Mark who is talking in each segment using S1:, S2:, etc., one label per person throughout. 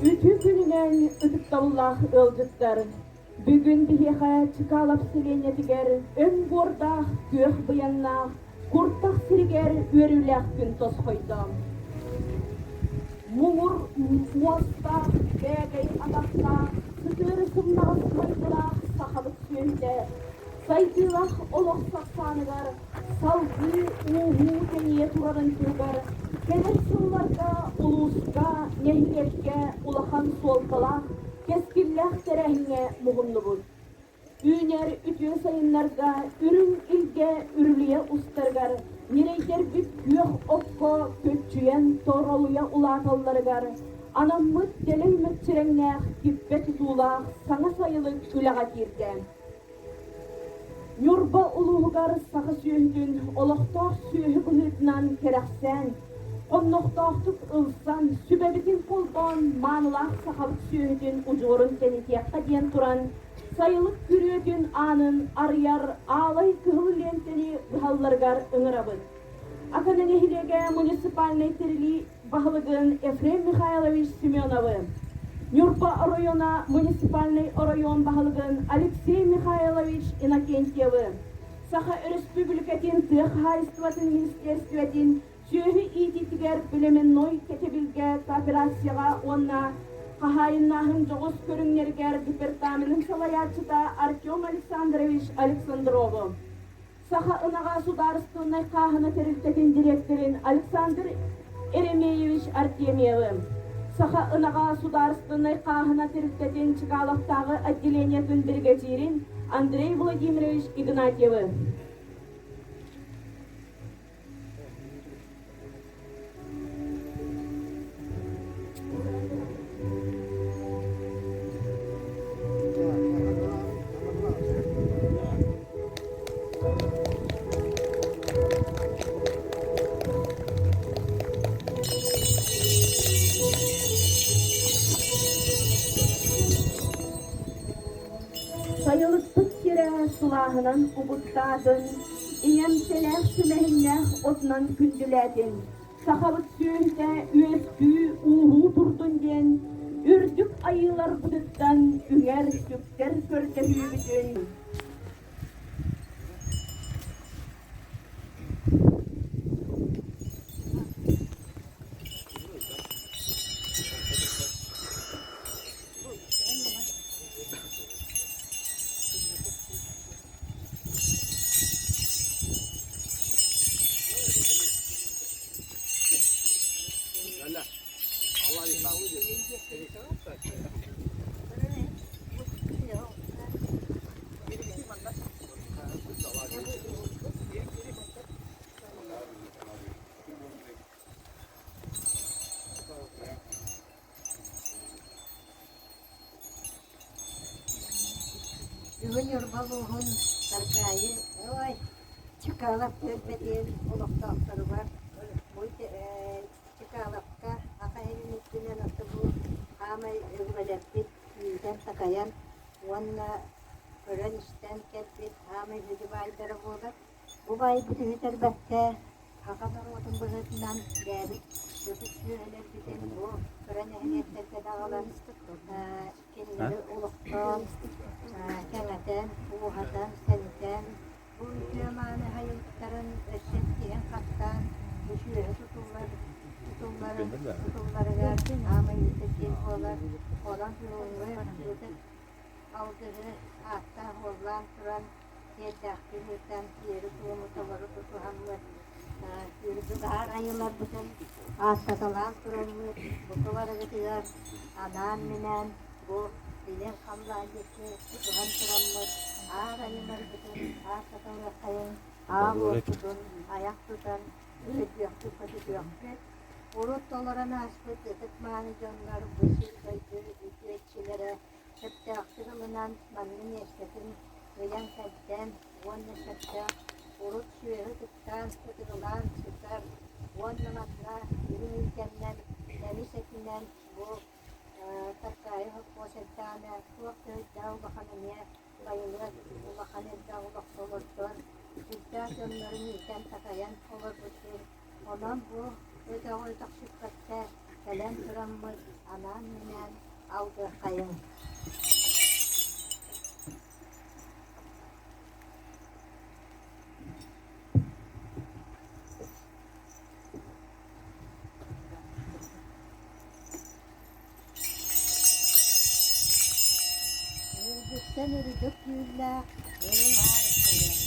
S1: Үтүө күнүнэн ытыктабыллаах ыалдьыттар! Бүгүн биһиэхэ Чкалов сэлиэнньэтигэр өҥ буордаах, күөх быйаҥнаах, куртах сиригэр үөрүүлээх күн тосхойдо. Муҥур муостаах, бээгэй атахтаах, сытыары сымнаҕас майгылаах сахабыт сүөһүтэ сайдыылаах олох сахсааныгар салгыы ууһуу тэнийэ турарын туһугар кэлэр сылларга улууска, нэһилиэккэ улахан суолталаах, кэскиллээх тэрээһиҥҥэ муһуннубут. Үүнэр үтүө сайыннарга үрүҥ илгэ үрүлүйэ устарыгар ньирэйдэрбит күөх окко көччүйэн торолуйа улааталларыгар анаммыт дэлэй мэччирэҥнээх киппэ тутуулаах саҥа сайылык үлэҕэ киирдэ. Ньурба улууһугар саха сүөһүтүн олохтоох сүөһү быһыытынан кэрэхсээн, хоннохтоохтук ылсан, сүбэбитин холбоон маанылаах сахабыт сүөһүтүн удьуорун тэнитиэххэ диэн туран, сайылык күрүөтүн аанын арыйар аалай кыһыл лиэнтэни быһалларыгар ыҥырабыт. Акана нэһилиэгэ муниципальнай тэрилии баһылыгын Ефрем Михайлович Семеновы, Ньурба оройуона муниципальнай оройуон баһылыгын Алексей Михайлович Иннокентьевы, Саха Өрөспүүбүлүкэтин тыа хаһаайыстыбатын министиэристибэтин сүөһү иитиитигэр племенной кэтэбилгэ кооперацияҕа уонна хаһаайыннааһын дьоҕус көрүҥнэригэр департаменын салайааччыта Артем Александрович Александрову, Саха ынаҕа судаарыстыбаннай хааһына тэрилтэтин дириэктэрин Александр Еремеевич Артемьевы, Саха ынаҕа судаарыстыбаннай хааһына тэрилтэтин Чкаловтааҕы отделениетын биригэдьиирин Андрей Владимирович Игнатьевы. Сайылыкпыт сирэ сылааһынан угуттаатын, Ийэмсэлээх сүмэһиннээх отунан күндүлээтин, сахабыт сүөһүтэ үөскүү ууһуу турдун диэн үрдүк айыыларбытыттан үҥэр сүктэр көрдөһүүбүтүн
S2: Бүгүн Ньурба улууһун Таркаайы ой, Чкалов түөлбэтин олохтоохторугар бу Чкаловка Аха иһин үрдүнэн аты бу хаамай өбүгэлэрбит иитэн-такайан уонна көрөн-истэн кэлбит хаамай сүдү баайдара буолар. Бу баайбыт үһүтэрбэккэ Саха норуотун быһыытынан бэйэбит ытык сүөһүлэрбитин бу кыра нэһилиэктэргэ даҕалан кинилэри олохтоон, кэҥэтэн, ууһатан, тэнитэн, бу үтүө мааны айылыктарын өссө тиһэн хаттаан бу сүөһү тутуллар тутулларын тутулларыгар аамай ытык сир буолар. Онон бүгүҥҥү ытык алгыһы ааттаах-уоллаан туран сиэрдээхтик ыытан, сиэри-туому толору тутуһаммыт, үрдүк аар айыыларбытын ааттаталаан тураммыт, бука барыгытыгар анаан-минээн бу илин халлаан диэки тутуһан тураммыт, аар айыыларбытын ааттаталыаххайыҥ, аал уоппутун айах тутан үөрдүөхпүт-көтүтүөхпүт. Урут толорон ааспыт ытык-мааны дьоннор бу сир-дойду үтүө иччилэрэ сөптөөхтүк ылынан манна миэстэтин ыйан-кэрдэн уонна сөптөөх урут сүөһү ытыктаан ытыгылаан сытар уонна манна үрүҥ илгэннэн эмис этинэн бу Таркаайы холкуос эрдэҕинэ туох да үрдээх улахан эмиэ байылыат улахан элбэх олоххо олордон үрдээх дьоннорун иитэн-такайан олорбут сир. Онон бу өтөҕү өтөхсүппэккэ. кэлэн тураммыт анаан-минээн алгыаххайыҥ. Үрдүктэн үрдүк түүллээх үрүҥ аар тойон.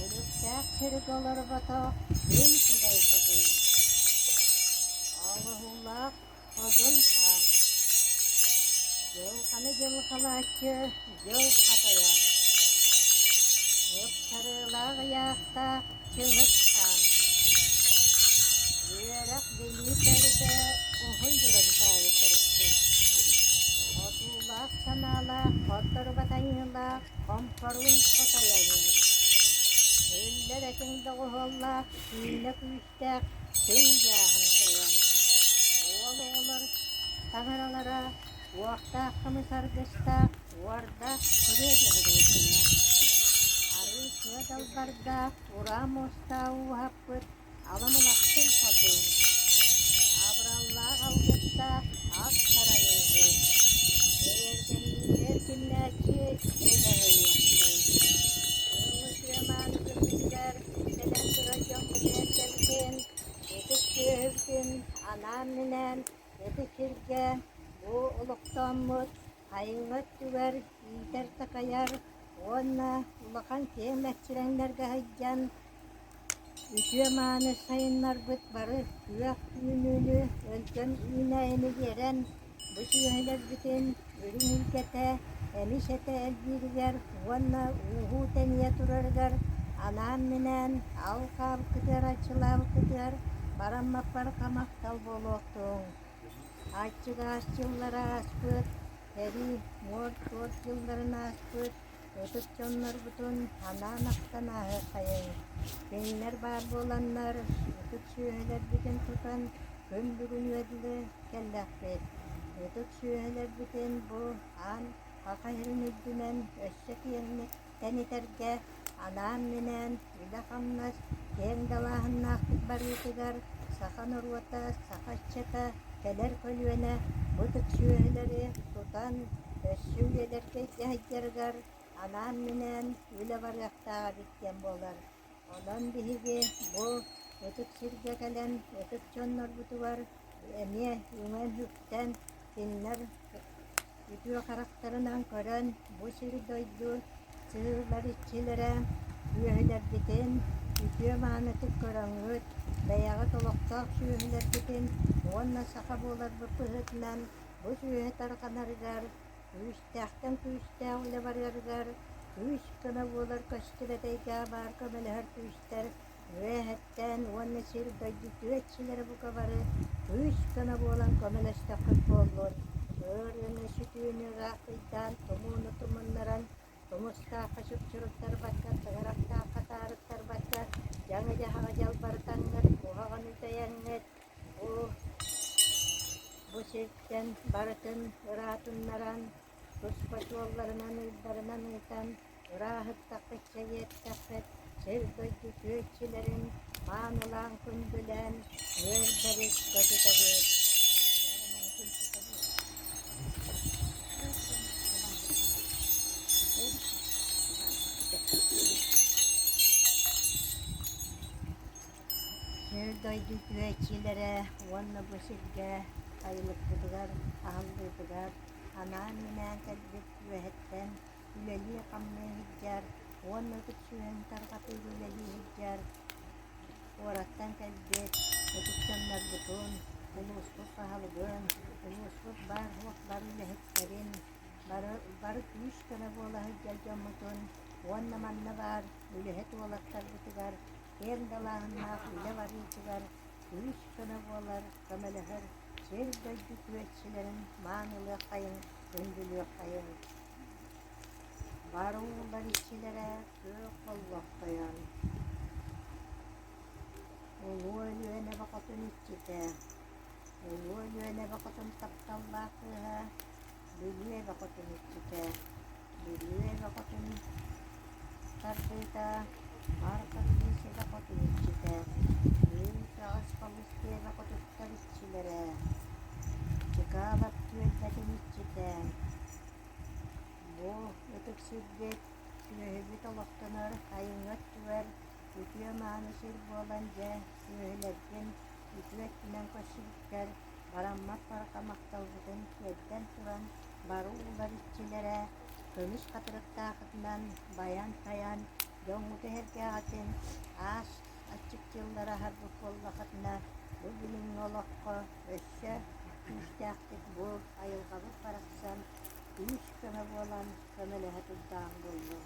S2: Өлүктээх сиргэ олорботох күн күбэй хотун. Оҥоһуулаах одун хаан. Дьылҕаны дьылҕалааччы дьыл хатайан. Ыпсарыылаах ыйаахтаах Чыҥыс Хаан. Үөрэх билии төрүтэ уһун дьурантаайы сырытты. Хотуулаах санаалаах, хотторубат айыылаах, хомпоруун хотой айыы. Үллэр этиҥ доҕуһуоллаах, сүүнэ күүстээх күн дьааһын тойон. Уол оҕолор таҥаралара уохтаах хымыс аргыстаах, уордаах күрүө дьөһөгөй тойон. Арыы сыа далбардаах, ураа муостаах ууһаппыт Аламылахтын хотун, абыраллаах алгыстаах ас харайыыһы, эйэргэһиигэ эркиннээччи эдэһийиэхтин. Ыал үтүө-мааны күммүтүгэр кэлэн турар дьоммутугар кэлбин, ытык сүөһүбүтүн анаан-минээн ытык сиргэ бу олохтооммут айылҕа өттүгэр иитэр-такайар уонна улахан киэҥ мэччирэҥнэргэ сылдьан үтүө-мааны сайыннарбыт бары күөх үүнүүнү, өлгөм үүнээйини биэрэн, бу сүөһүлэрбитин үрүҥ илгэтэ, эмис этэ элбииригэр уонна ууһуу тэнийэ турарыгар анаан-минээн ал-хаалкытыгар, аччылаабыккытыгар бараммаппар махтал буолуохтуҥ. Аччыгаас дьыллары ааспыт, сэрии муор-туор дьылларын ааспыт ытык дьоннорбутун анаан ахтан ааһыаххайыҥ. Кинилэр баар буоланнар ытык сүөһүлэрбитин тутан күн бүгүнүгэр дылы кэллэхпит. Ытык сүөһүлэрбитин бу аан Саха сирин үрдүнэн өссө киэҥник тэнитэргэ анаан-минээн үлэ-хамнас киэҥ далааһыннаахтык барыытыгар саха норуота, саха ыччата, кэлэр көлүөнэ бу ытык сүөһүлэри тутан өссө үйэлэргэ илдьэ сылдьарыгар анаан-минээн үлэ барыахтаах эбит диэн буолар. Онон биһиги бу ытык сиргэ кэлэн ытык дьоннорбутугар эмиэ үҥэн-үктэн кинилэр үтүө харахтарынан көрөн бу сир-дойду сыһыылар иччилэрэ сүөһүлэрбитин үтүө маанытык көрөҥҥүт, бэйэҕит олохтоох сүөһүлэргитин уонна саха буоларбыт быһыытынан бу сүөһү тарҕанарыгар күүстээхтэн күүстээх үлэ барарыгар күүс-көмө буолар көстүбэт эйгэҕэ баар көмөлөһөр күүстэр Үөһэттэн уонна сир-дойду үтүөччүлэрэ бука бары күүс-көмө буолан көмөлөстөххүт буоллун. Ыарыыны, сүтүүнү ыраахтыйдаан, тумууну тумуннаран, тумустаахха чупчуруттарбакка, тыҥырахтаахха таарыттарбакка, дьаҥы-дьаһаҕы дьалбарытаҥҥыт, куһаҕаны үтэйэҥҥит, бу, бу сиртэн барытын ыраатыннаран, туспа суолларынан ыырдарынан ыытан, Ырааһыттаххыт, чэйиэттэххит, сир-дойду үтүөччүлэрин маанылаан күндүлээн үөрдэбит, көтүтэбит. Сир-дойду үтүөччүлэрэ уонна бу сиргэ сайылыкпытыгар, аһыллыытыгар анаан-минээн кэлбит үөһэттэн үлэлии-хамныы сылдьар уонна ытык сүөһүн тарҕатыыга үлэлии сылдьар куораттан кэлбит ытык дьоннорбутун, улууспут баһылыгын, улууспут баар-суох бары үлэһиттэрин, бары, бары күүс-көмө буола сылдьар дьоммутун уонна манна баар үлэһит уолаттарбытыгар киэҥ далааһыннаах үлэ барыытыгар күүс-көмө буолар, көмөлөһөр сир-дойду күөччүлэрин маанылыаххайыҥ, күндүлүөххэйиҥ. Бары уулар иччилэрэ күөх боллох тойон. Улуу Өлүөнэ бокотун иччитэ, Улуу Өлүөнэ бокотун тапталлаах кыыһа, Бүлүү эбэ хотун иччитэ, Бүлүү эбэ хотун тардыыта, Марха кыыс эбэ хотун иччитэ, Үүт аҕыс балыс эбэ хотуттан. иччилэрэ, Чыкаалап түөлбэтин иччитэ, бу ытык сирбит, сүөһүбүт олохтонор айыҥҥа өттүгэр үтүө-мааны сир буолан дьэ сүөһүлэргин үтүө өттүнэн көрсүбүккэр бараммат барҕа махталбытын тиэрдэн туран бары уулар иччилэрэ көмүс хатырыктаахытынан байан-тайан дьоҥҥут эһэргээҕитин аас аччык дьыллары аһарбыт буоллахытына бу билиҥҥи олоххо өссө күүстээхтик бу айылҕабыт барахсан күүс-көмө буолан көмөлөһө турдаҕыҥ буоллун.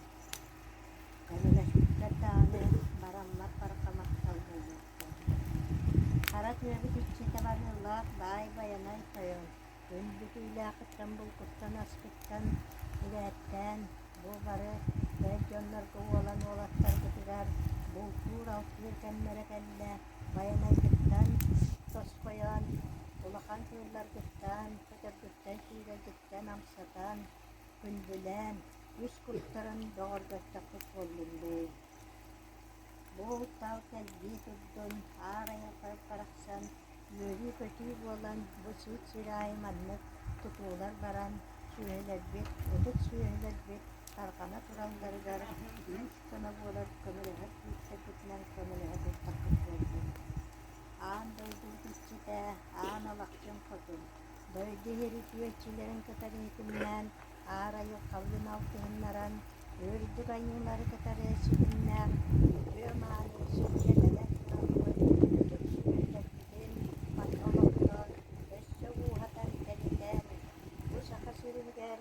S2: Көмөлөспүттэр даҕаны бараммат барҕа махтал буолуохтун. Хара тыабыт иччитэ барыылаах баай Байанай тойон күн бүтүүлээхиттэн булкуттан аскыттан ирээттээн бу бары эр дьоннорго уолан уолаттарбытыгар бултуур-алтыыр кэмнэрэ кэллэ Байанайгыттан тосхойон улахан кыылларгыттан көтөргүттэн сүүрэргиттэн амсатан күндүлээн үс куттарын бөҕөргөттөххүт буоллун дуу. Бу тал кэлбии турдун, аар айылҕа барахсан үөрүү-көтүү буолан бу сыт сир аайы маннык тутуулар баран сүөһүлэрбит, ытык сүөһүлэрбит тарҕана туралларыгар күүс-көмө буолар көмөлөһөр күүстэрбитинэн көмөлөһө турдахпыт буоллун. Аан дойдубут иччитэ Аан Алахчын Хотун, дойду иһэр үтүө иччилэрин кытары иһитиннээн Аар айылҕалыын алтыһыннаран, үрдүк айыылары кытары ситимнээх үтүө-мааны сиргэ кэлэн тураммыт ытык сүөһүлэрбитин манна олохтоон, өссө ууһатан, тэнитэн, бу Саха сиригэр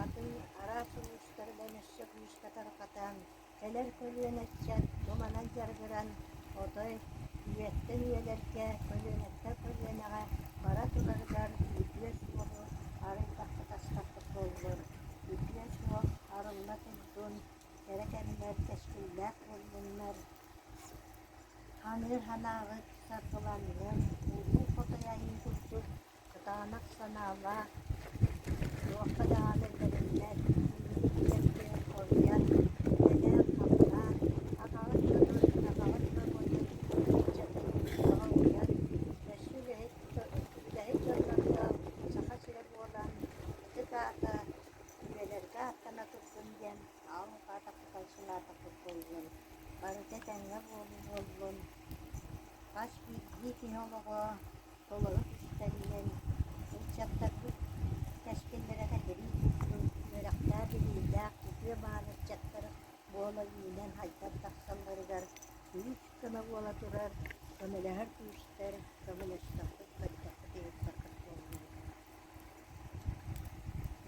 S2: атын араас улуустарынан өссө күүскэ тарҕатан, кэлэр көлүөнэ ыччат бу манан дьарыгыран, отой үйэттэн үйэлэргэ, көлүөнэттэн көлүөнэҕэ бара турарыгар үтүө суолу арыйдахпыт астахпыт буоллун, үтүө суол арылла турдун, кэрэ кэмнэр кэскиллээх буоллуннар, ханыыр санааҕыт саргыланнын, улуу хотой айыы курдук кытаанах санаалаах, туохха даҕаны бэриммэт, инники хоруйан, үлэлээн-хамнаан, аҕаҕыт дьонун, аҕаҕыт норуотун ыччатын аҕа уйан, өссө үлэһит, үлэһит дьоннордоох Саха сирэ буолан, ытык аата үйэлэргэ ааттана турдун диэн аал хаатахпытын санаатахпыт буоллун, барыта этэҥҥэ буолуу буоллун, хас биирдии киһи олоҕо толору түстэллэн, ыччаттарбыт кэскиллэрэ кэтирии курдук үөрэхтээх, билиилээх, үтүө-мааны ыччаттар буола үүнэн-хайдан тахсалларыгар күүс-көмө буола турар, көмөлөһөр күүстэр көмөлөстөххүт, көрдөххүт-иһиттэххит буоллун.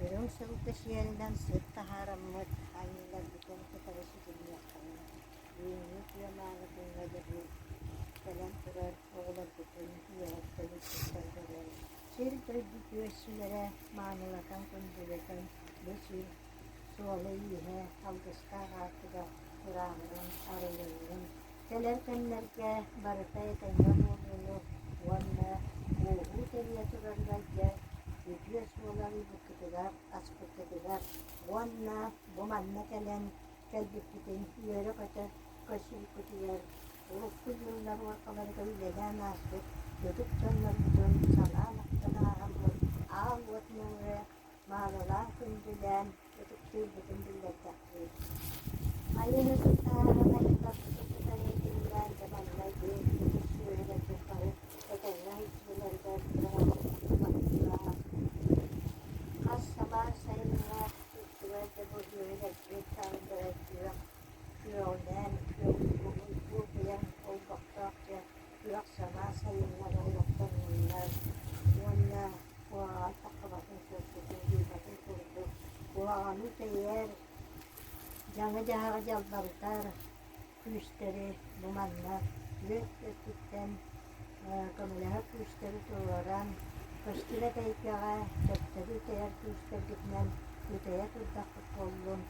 S2: Үрүҥ сылгы сиэлинэн сыт таһаараммыт айыыларбытын кытары ситимниэххэйиҥ, Бүгүҥҥү үтүө-мааны күҥҥэ дьоһун кэлэн турар оҕолорбутун үөһэттэн үрдүттэн көрөн, сир-дойду күөсчүлэрэ маанылатан күндүлэтэн бу сир суола-ииһэ алгыстаах аартыга ырааҕыран арылыннын, кэлэр кэмнэргэ барыта этэҥҥэ буолууну уонна буоһуу тэрийэ турарыгар дьэ үтүө суолу арыйбыккытыгар, аспыккытыгар уонна бу манна кэлэн кэлбиппитин үөрэ-көтө көрсүбүппүтүгэр урукку дьыллар уоркаларыгар үлэлээн ааспыт ытык дьоннорбутун санаан-ахтан ааһаммыт аал уот нөҥүө маанылаан күндүлээн ытыктыырбытын биллэрдэхпит. Айыыһыт ааһан айылларбытын кытары иитиллээн дьэ маҥнайгы ытык сүөһүлэрбит бары этэҥҥэ сылдьыыларыгар баҕалаах. Хас самаан сайыҥҥа Үксүгэр да бу үөһүлэрбит таһырдьа күөх күөҕүнэн уйгу-быйаҥ олбохтоох дьэ күөх самаан сайыннары олохтоннуннар уонна куһаҕан таххыбатын курдук, угуйбатын курдук куһаҕаны үтэйэр, дьаҥы-дьаһаҕы дьалбарытар күүстэри бу манна түөрт өттүттэн көмөлөһөр күүстэри туруоран, көстүбэт эйгэҕэ төттөрү үтэйэр күүстэргитинэн үтэйэ турдаххыт буоллун,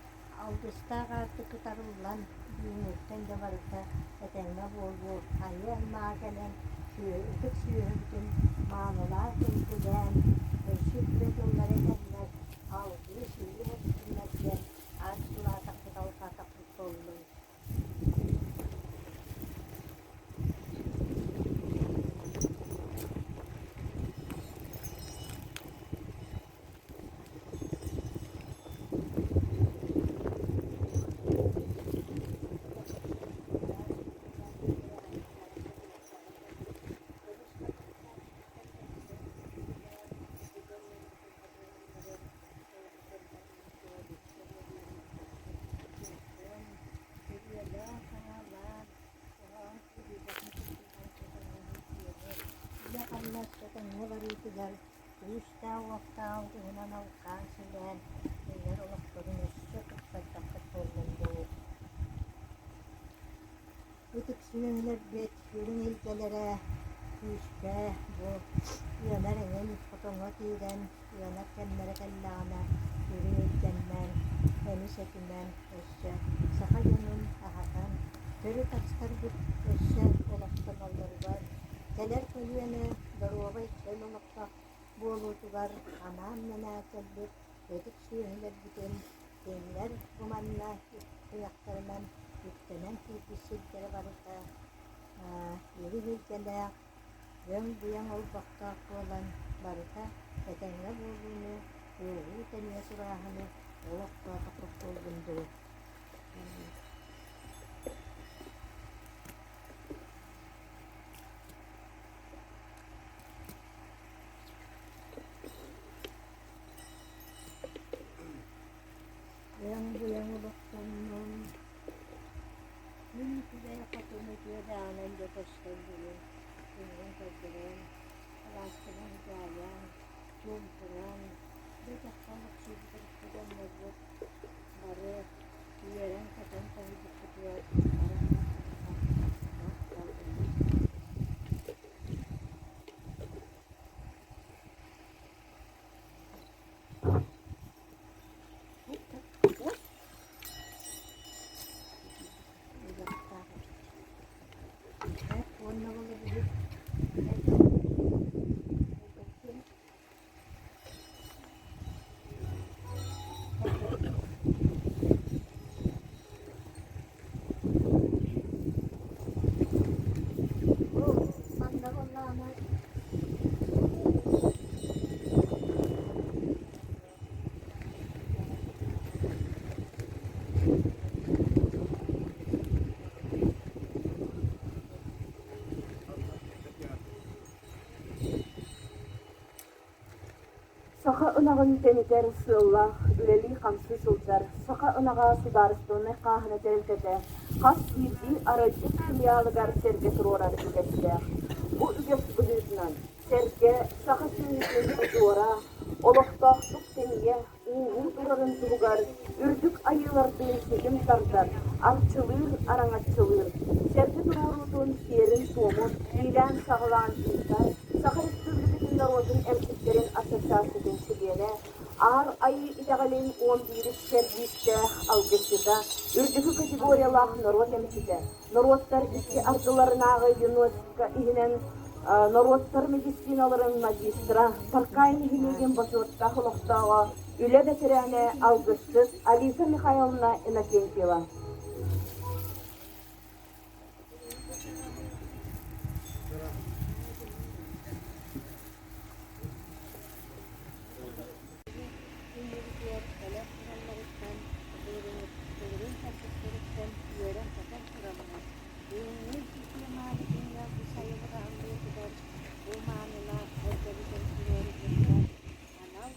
S2: алгыстаах аартык кытарыллан, үүнүттэн да барыта этэҥҥэ буолуо, айыы аймаҕа кэлэн ытык сүөһүбүтүн маанылаан күндүлээн, өссө үтүө тыллары этэннэр, алгыы сыыйа түһүннэр диэн ааттылаатахпыт алҕаатахпыт буоллун. Үлэ-хамнас этэҥҥэ барыытыгар күүстээх-уохтаах алгыһынан алҕаан силээн, кинилэр олохторун өссө тупсардаххыт буоллун дуу. Ытык сүөһүлэрбит үрүҥ илгэлэрэ күүскэ бу ыанар эҥин хотоҥҥо киирэн ыанар кэмнэрэ кэллэҕинэ үрүҥ илгэннэн, эмис этинэн өссө саха дьонун аһатан, төрүт астарбыт өссө олохтоноллоругар, кэлэр көлүөнэ доруобай чөл олохтоох буолуутугар анаан-минээн кэлбит ытык сүөһүлэрбитин кинилэр бу манна туйахтарынан үктэнэн киирбит сирдэрэ барыта үрүҥ илгэлээх, өҥ-быйаҥ олбохтоох буолан барыта этэҥҥэ буолууну, уоһуу-тэнийэ сурааһыны олохтоотоххут буоллун дуу. Өҥ-быйаҥ олохтоннун, күн күбэй хотун үтүө-даҕанан дьэ көстөн бүгүн күҥҥүн көрдөрөн, алааскынан дьаайан, чуумпуран, бэтэххэ олохсуйбут дьоннорбут бары үөрэн-көтөн тоһуйбуккутугар бары махтал
S1: Саха ынаҕын тэнитэр сыаллаах үлэлии-хамсыы сылдьар Саха ынаҕа судаарыстыбаннай хааһына тэрилтэтэ хас биирдии арыйбыт филиалыгар сэргэ туруорар үгэстээх. Бу үгэс быһыытынан сэргэ саха сүөһүтүн удьуора олохтоохтук тэнийэ, ууһуу турарын туһугар үрдүк айыылардыын ситим тардар, арчылыыр, араҥаччылыыр, сэргэ туруоруутун сиэрин-туомун иилээн-саҕалаан ыытар Саха Республикатын норуотун эмчиттэрин ассоциациятын чилиэнэ, Аар Айыы итэҕэлин 11-ис кэрдиистээх алгысчыта, үрдүкү категориялаах норуот эмчитэ, норуоттар икки ардыларынааҕы ЮНЕСКО иһинэн норуоттар медициналарын магистра, Таркай нэһилиэгин бочуоттаах олохтооҕо, үлэ бэтэрээнэ, алгысчыт Алиса Михайловна Иннокентьева.
S2: Иннибитигэр кэлэн туралларыттан, былырыын кэлбиттэриттэн үөрэн-көтөн тураммыт, бүгүҥҥү үтүө мааны күҥҥэ бу сайылык аһыллыытыгар бу маанылаах эргэбитин туруорубутугар анал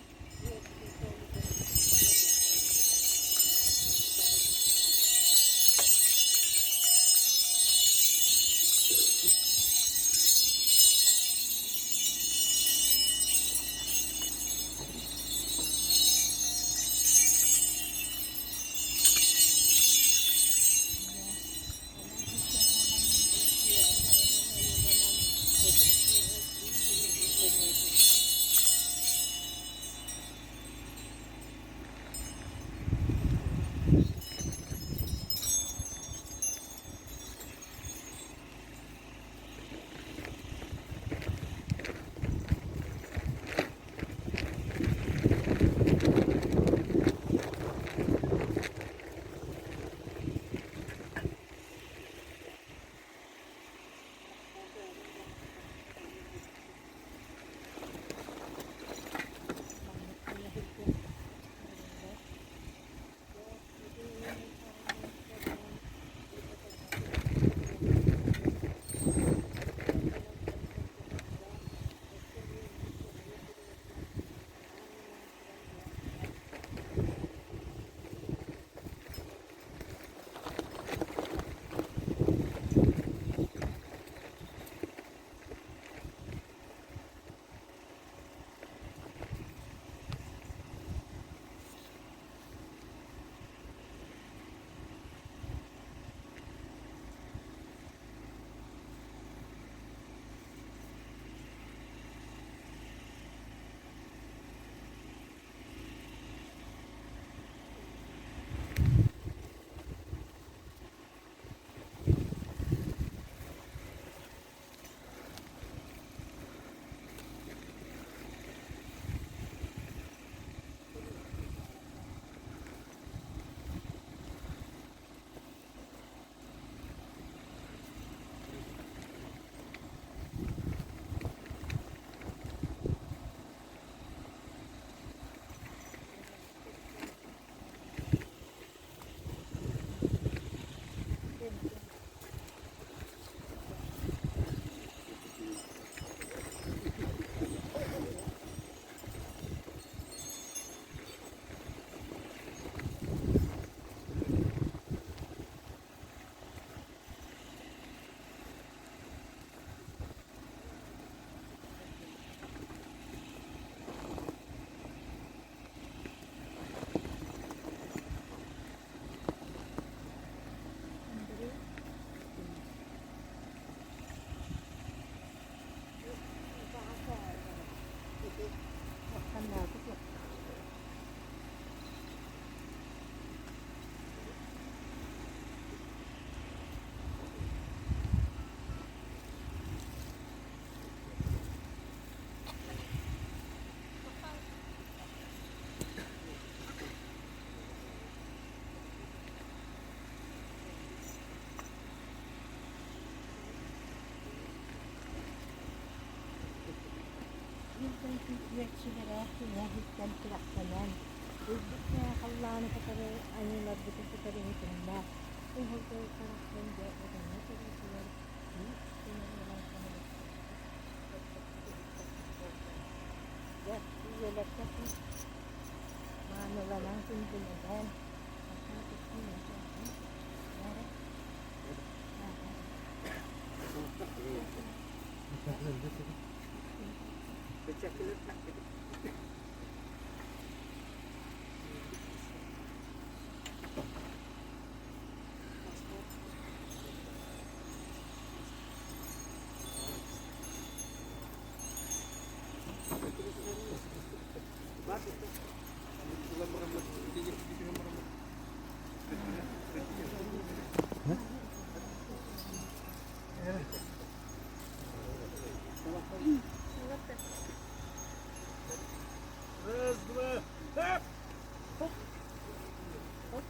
S2: Күнтэн күн үөччилэрэ түҥэһиттэн тирэхтэнэн, үрдүк халлааны кытары айыыларбытын кытары иһитиннэ, уһултан харахтан дьэ этэҥҥэ көрүүтүгэр күүс көмө ылан Дьэ, үйэлэргэ мааныланан күндүлэнэн,
S3: Раз, два, хоп! Хоп!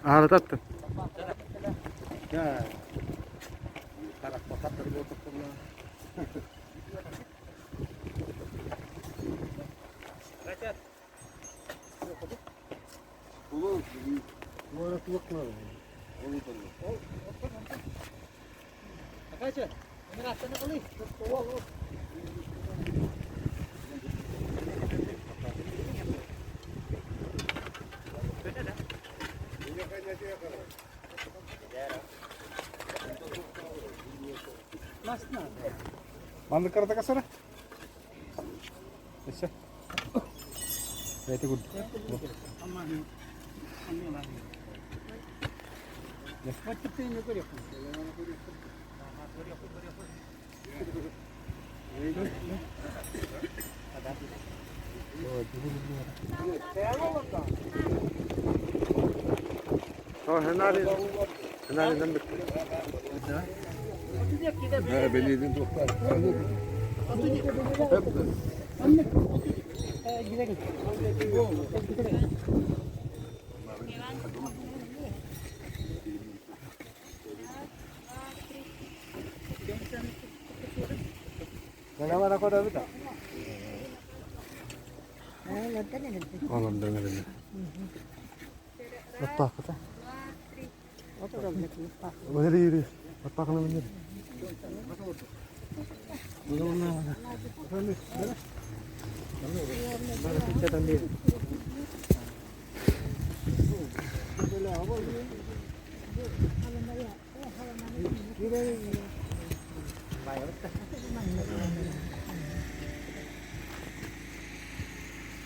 S4: Аһара таттым. Маннык карата касара? Өссө. Бэйти курдук.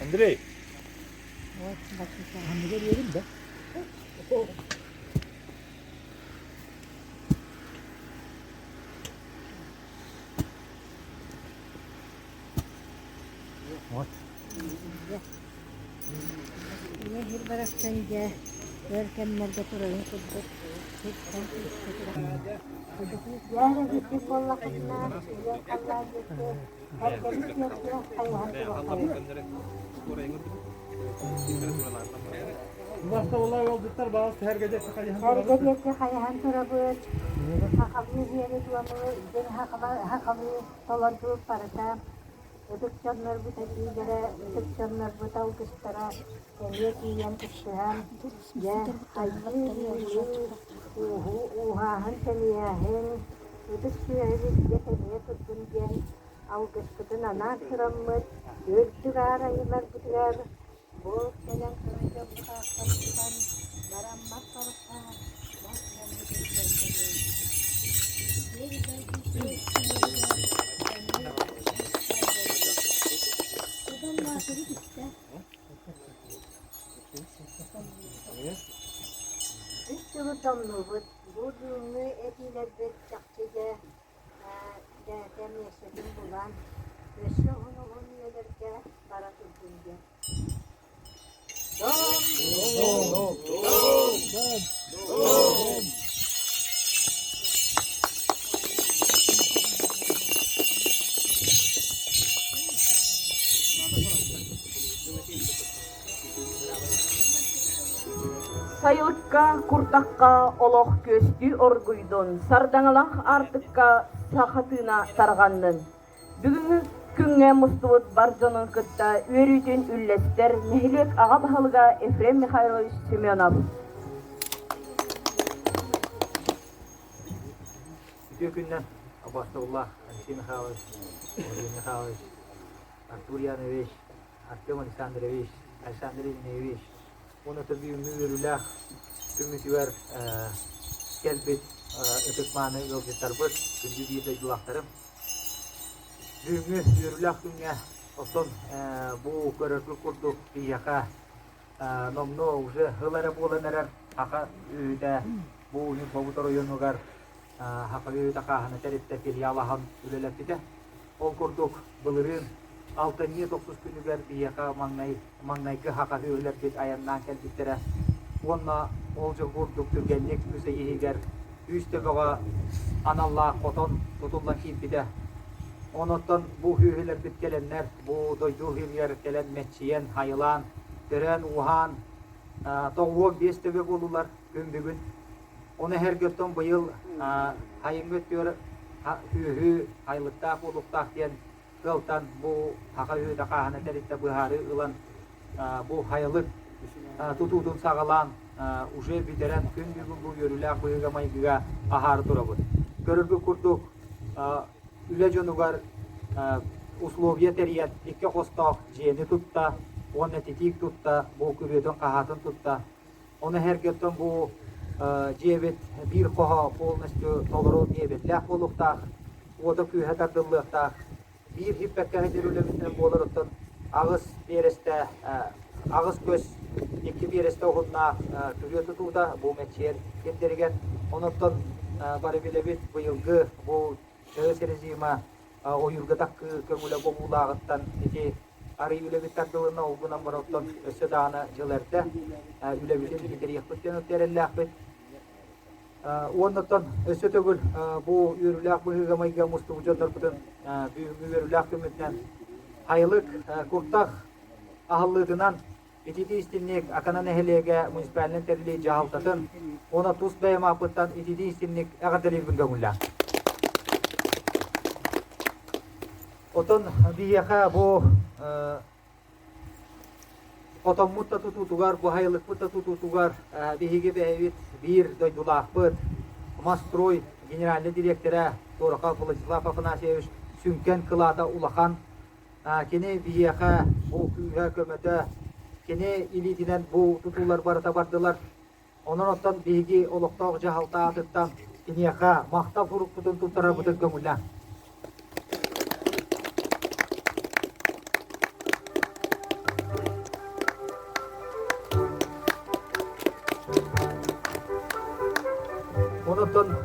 S4: Андрей.
S2: Ийэ сир барахсан дьэ өр кэмнэргэ турарын курдук сиртэн сиргэ Дьэ дьикти буоллаххытына, ийэҥ халлаан диэки эргэбит диэки хайыһан туруоххайын. Эргэ диэки хайыһан турабыт, сахалыы сиэри-туому дьиҥ сахалыы толорбут барыта ытык дьоннорбут этиилэрэ, ытык дьоннорбут алгыстара эмиэ тиийэн кыттыһан, дьэ, хайгыы-үөрүү, ууһааһын-тэнийээһин, ытык сүөһүбүт дьэ тэнийэ турдун диэн алгыспытын анаан тураммыт, үрдүк аар айыыларбытыгар бу кэлэн турар дьоммут ааттарыттан бараммат барыта бас дьоммутун көрдөрөн, сир дойду сир сиэригэр эмиэ Домнуубут. Бу бүгүҥҥү этиилэрбит чахчы дьэ бэйэтэ миэстэтин булан, өссө уһун-уһун үйэлэргэ бара турдун диэн. Дом!
S3: Дом! Дом! Дом!
S1: Сайылыкка, куртахха олох күөстүү оргуйдун, сардаҥалаах аартыкка саха тыына тарҕаннын. Бүгүҥҥү күҥҥэ мустубут бар дьонун кытта үөрүүтүн үллэстэр нэһилиэк аҕа баһылыга Ефрем Михайлович Семенов.
S5: Үтүө күннэн Абастовлаах Алексей Михайлович, Владимир Михайлович, Артур Янович, Артем Александрович, Александр Евгеньевич уонна бүгүҥҥү үөрүүлээх күммүтүгэр кэлбит ытык-мааны ыалдьыттарбыт, күндү биир дойдулаахтарым. Бүгүҥҥү үөрүүлээх күҥҥэ оттон бу көрөргүт курдук биһиэхэ номнуо уже сыл эрэ буолан эрэр Саха үһүтэ бу Ньурбабыт оройуонугар Саха үһүтэ хааһына тэрилтэ филиал аһан үлэлэппитэ. Ол курдук, былырыын алтынньы тохсус күнүгэр биһиэхэ маҥнай маҥнайгы саха үһүлэрбит айаннаан кэлбиттэрэ уонна ол дьыл курдук түргэнник үс ый иһигэр үс төбөҕө аналлаах хотон тутуллан киирбитэ. Онон бу үһүлэрбит кэлэннэр бу дойду иһигэр кэлэн мэччийэн, хайылаан, төрөөн-ууһаан 95 төбө буоллулар күн бүгүн. Ону эһэргэттэн быйыл сайыҥҥы өттүгэр сүөһү айлыктаах буолуохтаах диэн сыалтан бу саха үһүтэ хааһына тэрилтэ быһаарыы ылан бу хайылык тутуутун саҕалаан уже бүтэрэн күн бүгүн бу үөрүүлээх быһыыга-майгыга аһаары турабыт. Көрөргүт курдук үлэ дьонугар условия тэрийэн икки хостоох дьиэни тутта уонна титиик тутта, бу күрүөтүн-хаһаатын тутта. Ону эһэргэттэн бу дьиэбит биир хоһо полностью толору мебеллээх буолуохтаах, уота-күүһэ тардыллыахтаах. Биир хиппэккэ сылдьар үлэбитинэн буолар оттон аҕыс биэрэстэ, аҕыс көс, икки биэрэстэ уһуннаах күрүө тутуута бу мэччиэр сирдэригэр. Онон бары билэбит быйылгы бу Чаҕыс режима ойуурга таккыыр көҥүлэ бобуулааҕыттан ити арый үлэбит тардылынна, ол гынан баран оттон өссө даҕаны дьыл эрдэ үлэбитин бүтэриэхпит диэн эрэллээхпит. Уонна оттон өссө төгүл бу үөрүүлээх быһыыга-майгыга мустубут дьоннорбутун бүгүҥҥү үөрүүлээх күммүтүнэн Хайылык куртах аһыллыытынан Ититии истинник Акана нэһилиэгэ муниципальнай тэриллии дьаһалтатын уонна тус бэйэм ааппыттан ититии истинник эҕэрдэлиирбин көҥүллээх. Отон биһиэхэ бу хотоммут да тутуутугар, бу хайылыкпыт да тутуутугар биһиги бэйэбит биир дойдулаахпыт Мастрой генеральнай дириэктэрэ Торохов Владислав Афанасьевич сүҥкэн кылаата улахан. Кини биһиэхэ бу күүһэ, көмөтө, кини илиитинэн бу тутуулар барыта бардылар. Онон оттон биһиги олохтоох дьаһалта аатыттан киниэхэ махтал сурукпутун туттарарбытын көҥүллээҥ. Онон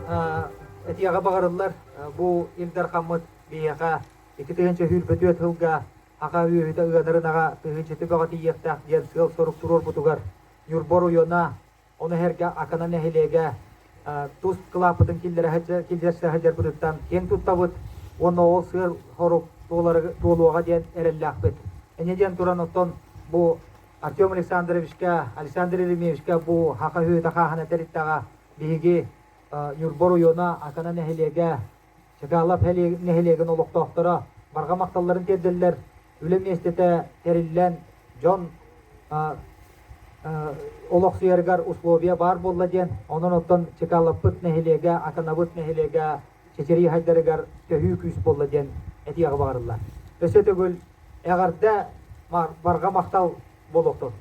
S5: этиэҕэ баҕарыллар бу Ил Дархаммыт биһиэхэ 2024 сылга Аҕа үөһүтэ ыанарын аҕа тыһыынчаты бөҕө тиийиэхтээх диэн сыал-сорук туруорбутугар Ньурба оройуона, ону эһэргэ Акана нэһилиэгэ тус кылааппытын киллэрсэ сылдьарбытыттан киэҥ туттабыт уонна ол сыал-сорук туолуоҕа диэн эрэллээхпит. Инньэ диэн туран оттон бу Артем Александровичка, Александр Еремеевичка бу Саха үөһүтэ хааһына тэрилтэҕэ биһиги Ньурба оройуона, Акана нэһилиэгэ Чкалов нэһилиэгин олохтоохторо барҕа махталларын тиэрдэллэр. Үлэ миэстэтэ тэриллэн, дьон олохсуйарыгар условия баар буолла диэн, онон оттон Чкаловпыт нэһилиэгэ, Аканабыт нэһилиэгэ чэчирии хайдарыгар төһүү күүс буолла диэн этиэҕи баҕарыллар. Өссө төгүл эҕэрдэ, барҕа махтал буолуохтун!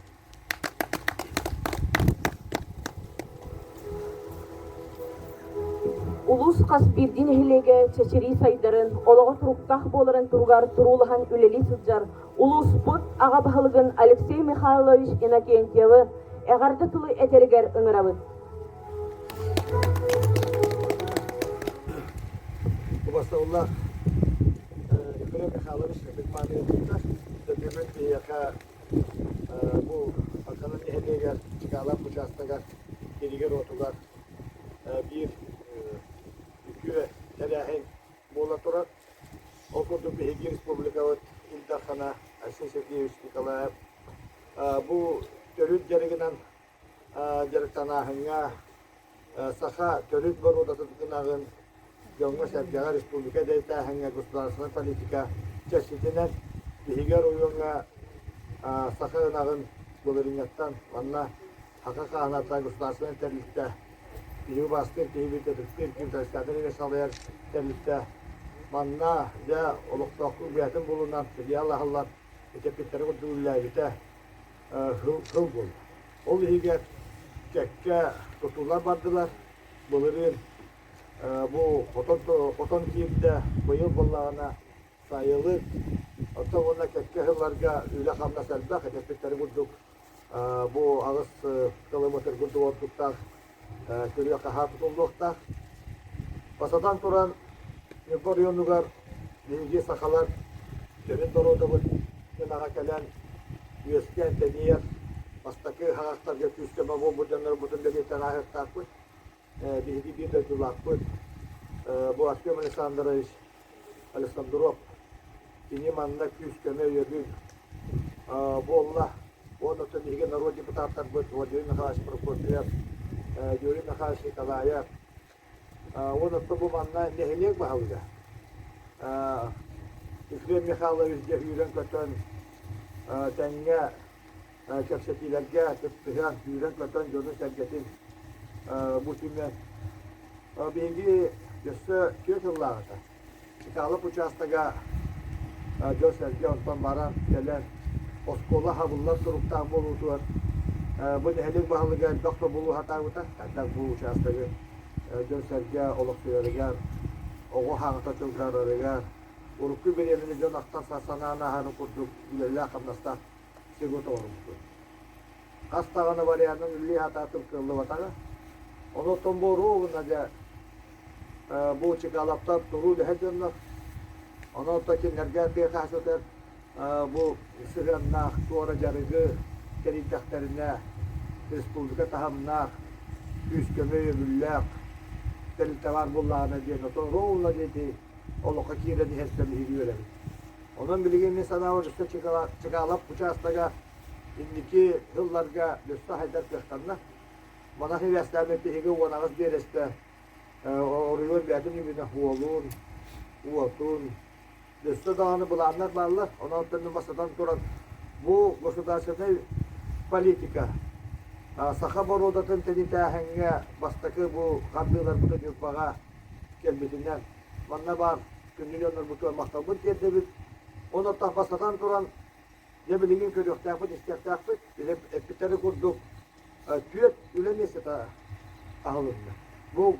S1: Улуус хас биирдии нэһилиэгэ чэчирии сайдарын, олоҕо туруктаах буоларын туһугар туруулаһан үлэлии сылдьар улууспут аҕа баһылыгын Алексей Михайлович Иннокентьевы эҕэрдэ тылы этэригэр ыҥырабыт.
S3: Убастабыллаах Ефрем Михайлович Петмановичтар бүгүн биһиэхэ бу Акана нэһилиэгэр Чыкаалаах учаастагар сиригэр-уотугар биир үтүө тэрээһин буола турар. Ол курдук биһиги республикабыт Ил Дархана Айсен Сергеевич Николаев бу төрүт дьарыгынан дьарыктанааһыҥҥа саха төрүт боруодатын ынаҕын дьоҥҥо-сэргэҕэ республика дэйтээһиҥҥэ государственнай политика чэрчитинэн биһиги оройуоҥҥа саха ынаҕын былырыыҥҥаттан манна Саха хааната государственнай тэрилтэ киһи убаастыыр киһибит ытыктыыр киһибит Александр Ильич салайар тэрилтэ манна дьэ олохтоохтук бэйэтин булунан филиал аһыллан итиппиттэрин курдук үлэлээбитэ сыл буолла. Ол иһигэр кэккэ тутуулар бардылар. Былырыын бу хотон, хотон киирдэ, быйыл буоллаҕына сайылык, оттон уонна кэккэ сылларга үлэ-хамнас элбэх, этэппиттэрин курдук бу аҕыс километр курдук ордуктаах күрүө-хаһаа тутуллуохтаах. Бастатан туран, Ньурба оройуонугар биһиги сахалар төрүт боруодабыт ынаҕа кэлэн үөскээн тэнийэр бастакы хаҕахтарга күүс-көмө буолбут дьоннорбутун бэлиэтээн ааһыахтаахпыт. Биһиги биир дойдулаахпыт бу Артем Александрович Александров кини манна күүс-көмө өйөбүл буолла. Уонна оттон биһиги норуот депутаттарбыт Владимир Михайлович Прокопьев, Юрий Михайлович Николаев уонна оттон бу манна нэһилиэк баһылыга Ефрем Михайлович дьэ сүүрэн-көтөн тэҥҥэ кэпсэтиилэргэ кыттыһан, сүүрэн-көтөн дьону-сэргэтин бу түмэн биһиги өссө түөрт сыллааҕыта Чкалов учаастага дьон-сэргэ онтон баран кэлэн оскуола хабыллар туруктаах буолуутугар бу нэһилиэк баһылыга элбэх тобулу сатаабыта. Хайдах бу учаастагы дьон-сэргэ олохсуйарыгар, оҕо хаҥата чугдаарарыгар, урукку бириэмэни дьон ахтан санаан ааһарын курдук үлэлээх-хамнастаах сиргэ тоҕорбуппут. Хас даҕаны варианын үлэлии сатаатым кыаллыбатаҕа. Онон буоруо дьэ бу Чыкалаптар туруу үлэһит дьоннор. Онон кинилэргэ тыа хаһыатыгар бу сыһыаннаах туора дьарыгы тэрийдэхтэринэ республика таһымнаах күүс-көмө өйөбүллээх тэрилтэ баар буоллаҕына диэн отон ровно диэти олоххо киирэн иһэртэн биһиги үөрэбит. Онон билигин мин санаабар өссө Чыкалап учаастага инники сылларга өссө хайдар кыахтанна. Манан сибээстээн биһиги 18 биэрэстэ оройуон бэйэтин үбүнэ уолун, уотун, өссө даҕаны былааннар бааллар. Онон бастатан туран бу государственнай политика саха боруодатын тэнитээһиҥҥэ бастакы бу хардыыларбытын Ньурбаҕа кэлбитинэн манна баар күндү дьоннорбутугар махталбын тиэрдэбит. Онон бастатан туран Дьэ билигин көрүөхтээхпит, истиэхтээхпит. Эппиттэрин курдук түөрт үлэ миэстэтэ аһылынна. Бу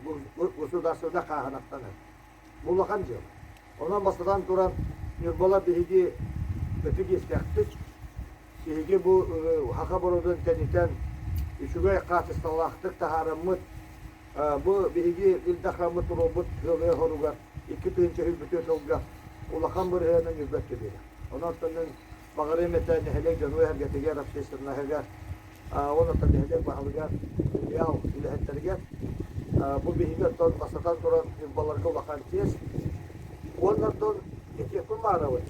S3: государствода хааһынаттан Бу улахан дьыала. Онон бастатан туран Ньурбалар биһиги ытык иэстээхпит. Биһиги бу саха боруодун тэнитэн үчүгэй хаачыстыбалаахтык таһаараммыт Бу биһиги Ил Дархаммыт туруорбут ыалыа хоругар 2024 сылга улахан бырыһыанын үрбэккэ биэрэр. Онон баҕарыам этэ нэһилиэк дьону эһэргэтигэр, общественноһыгар, уонна нэһилиэк баһылыгар, филиал үлэһиттэригэр бу биһиги оттон бастатан туран Ньурбаларга улахан чиэс. Уонна оттон этиэхпин баҕарабын.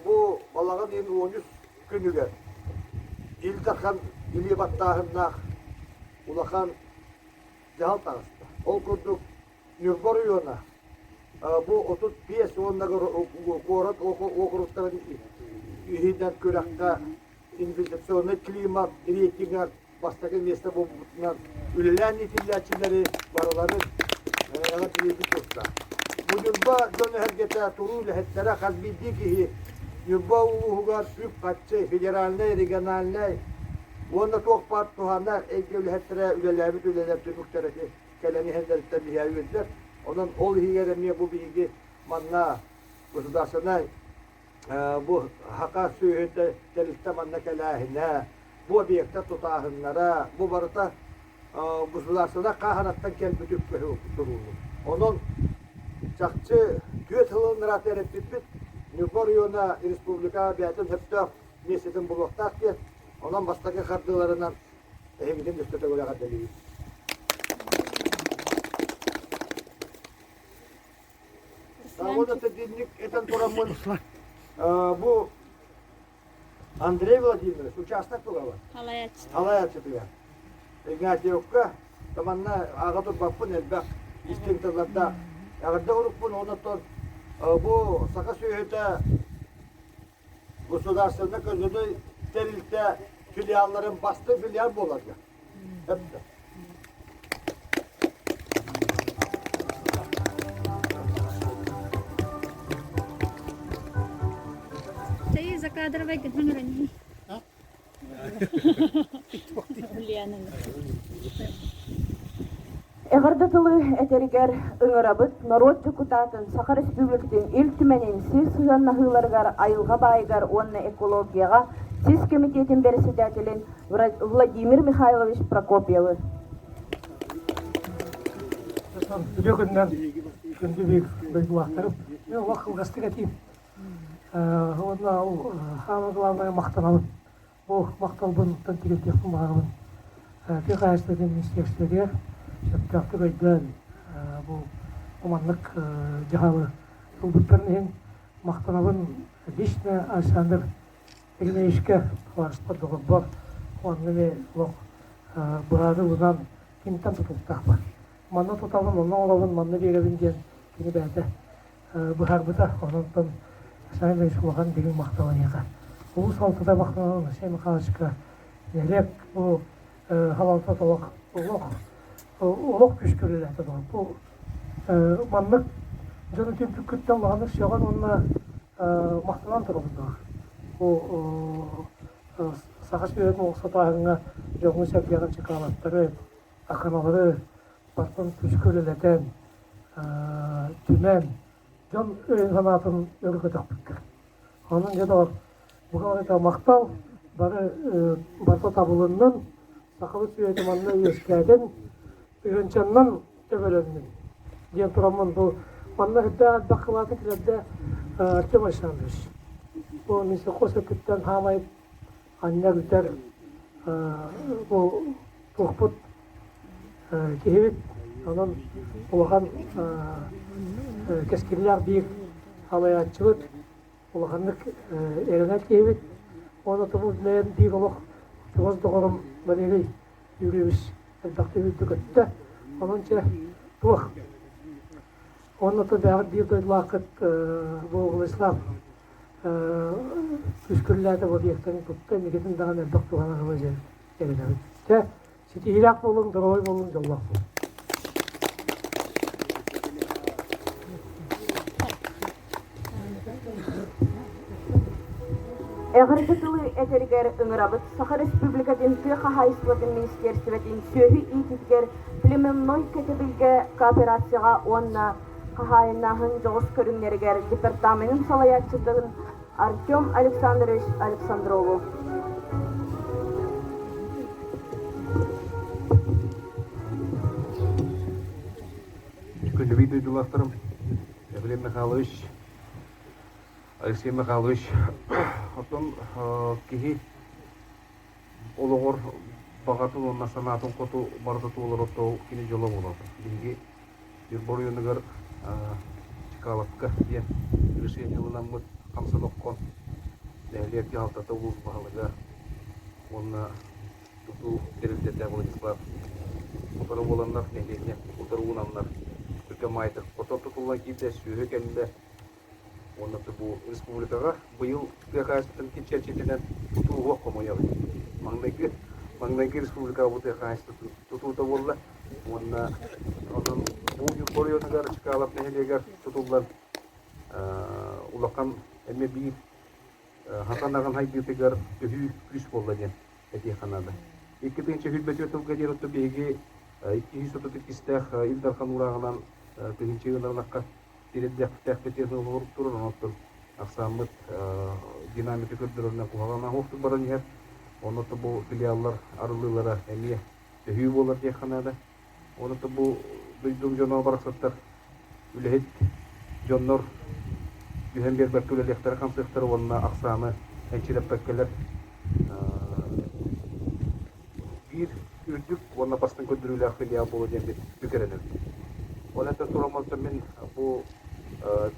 S3: Бу балаҕан ыйын 13 күнүгэр Ил Дархан илии баттааһыннаах улахан дьаһал таҕыста. Ол курдук Ньурба оройуона бу 35 уонна куорат уокуруктарын иһинэн күрэххэ инвестиционный климат рейтингэр бастакы миэстэ буолбутунан үлэлээн иитиллээччилэри барыларын эҕэрдэлиибит тутта. Бу Ньурба дьон эһэргэтэ туруу үлэһиттэрэ хас биирдии киһи Ньурба улууһугар үп-харчы федеральнай, региональнай уонна туох баар туһааннаах эйгэ үлэһиттэрэ үлэлээбит үлэлэр түмүктэрэ кэлэн иһэллэриттэн биһиэхэ үөрдэр. Онон ол иһигэр эмиэ бу биһиги манна государственнай бу саха сүөһүтэ тэрилтэ манна кэлээһинэ, бу объектар тутааһыннара, бу барыта государственнай хааһынаттан кэлбит үп турууллун. Онон. Чахчы түөрт сылын ыраата эрэппиппит. Ньурба оройуона республика бэйэтин сөптөөх миэстэтин булуохтаах диэн, онон бастакы хардыыларынан эһигитин өссө төгүл эҕэрдэлиибит. Уонна итинник этэн тураммын бу Андрей Владимирович участок тугала? Салайааччытыгар. Игнатьевка манна аҕа турбаппын элбэх истиҥ тыллардаах эҕэрдэ урукпун онон бу саха сүөһүтэ государственнай көзөнөй тэрилтэ филиалларын бастыҥ филиал буоларга.
S6: Ты закадровай гынан
S1: Эҕэрдэ тылы этэригэр ыҥырабыт норуот дьокутаатын Саха Республикатын Ил Түмэнин сир сыһыаннаһыыларыгар, айылҕа баайыгар уонна экологияҕа сис кэмитиэтин бэрэссэдээтэлин Владимир Михайлович Прокопьевы.
S7: Үтүө күнүнэн күндү биир дойдулаахтарым. Мен олох кылгастык этиим. Уонна самое главное махтанабын. Бу махталбын тигэрдиэхпин баҕарабын. Тыа хаһаайыстыбатын министерствотыгар сөптөөхтүк өйдөөн бу маннык дьаһалы ылбыттарын иһин махтанабын лично Александр Игнатьевичка табаарыспар доҕорбор уонна эмиэ олох быһаарыы ылынан киниттэн тутулуктаахпын. Манна тутабын, онно оҥоробун, манна биэрэбин диэн кини бэйэтэ быһаарбыта. Онон Александр Ильич улахан дириҥ махтал эйиэхэ. Улуус салалтата махтанабын Алексей Михайловичка нэһилиэк бу салалтата олох олох олох күүскэ үлэлээтэ доҕор. Бу маннык дьону түмпүккүттэн улаханнык сөҕөн уонна махтанан турабын доҕор. Бу Саха сүөһүтүн олохсутааһыҥҥа дьоҥҥун-сэргэҕин чыкаалаттары, аканалары бартан күүскэ үлэлэтэн, түмэн, дьон өйүн-санаатын өрө көтөхпүккэ. Онон дьэ доҕор, бука барыта махтал, бары барыта табылыннын, сахабыт сүөһүтэ манна үөскээтин, тыһыынчаннан төбөлөннүм диэн тураммын бу манна үрдээх элбэх кылааты килэрдэ Артем Александрович. Бу Минсельхоз өттүттэн хаамай анньар үтэр бу туохпут киһибит онон улахан кэскиллээх биир салайааччыбыт улаханнык эрэнэр киһибит уонна тобул бэйэм биир олох чугас доҕорум Валерий Юрьевич элбэхтик үрдүк Онон чэ туох уонна то бэйэҕит биир дойдулааххыт бу Владислав күскүллээтэ бу объектарын тутта инникитин даҕаны элбэх туһанар диэн эрэнэбит. Чэ ситиһиилээх буолуҥ, доруобай буолуҥ, дьоллоох буолуҥ.
S1: Эҕэрдэ тылы этэригэр ыҥырабыт Саха Республикатын тыа хаһаайыстыбатын министиэристибэтин сүөһү иитиитигэр племенной кэтэбилгэ кооперацияҕа уонна хаһаайыннааһын дьоҕус көрүҥнэригэр департаменын салайааччытын Артем Александрович Александрову.
S8: Күндү дойдулаахтарым, Ефрем Михайлович, Алексей Михайлович, оттон киһи олоҕор баҕатын уонна санаатын хоту барыта туолар отто кини дьоло буолар. Биһиги Ньурба оройуонугар Чкаловка диэн решение ылынаммыт хамсанокко нэһилиэк дьаһалтата улуус баһылыга уонна тутуу тэрилтэтэ Владислав утары буоланнар нэһилиэнньэ утары уунаннар түргэн маайтык хотон тутуллан киирдэ, сүөһү кэллэ уонна бу республикаҕа быйыл тыа хаһаайыстыбатын чэрчитинэн тутуу уох хомуйабыт. Маҥнайгы маҥнайгы республикаҕа бу тыа хаһаайыстыбатын тутуута буолла уонна онон бу Ньурба оройуонугар Чкалов нэһилиэгэр тутуллан улахан эмиэ биир Хатан аҕын хайдыытыгар төһүү күүс буолла диэн этиэххэ наада. 2024 тылга диэн оттон биһиги 232-истээх Ил Дархан уурааҕынан тыһыынча ыанарынахха тириэрдиэхтээхпит диэн олорук турар, онон ахсааммыт динамика көрдөрөрүнэн куһаҕан оһохтук баран иһэр. Онно бу филиаллар арыллыылара эмиэ төһүү буолар диэххэ наада. Онон бу дойдум дьоно барахсаттар үлэһит. дьоннор түһэн биэрбэккэ үлэлиэхтэрэ-хамсыахтара уонна ахсааны энчирэппэккэлэр биир үрдүк уонна бастыҥ көрдөрүүлээх филиал буолуо диэммит бүк эрэнэбит. Ол этэн тураммыттан мин бу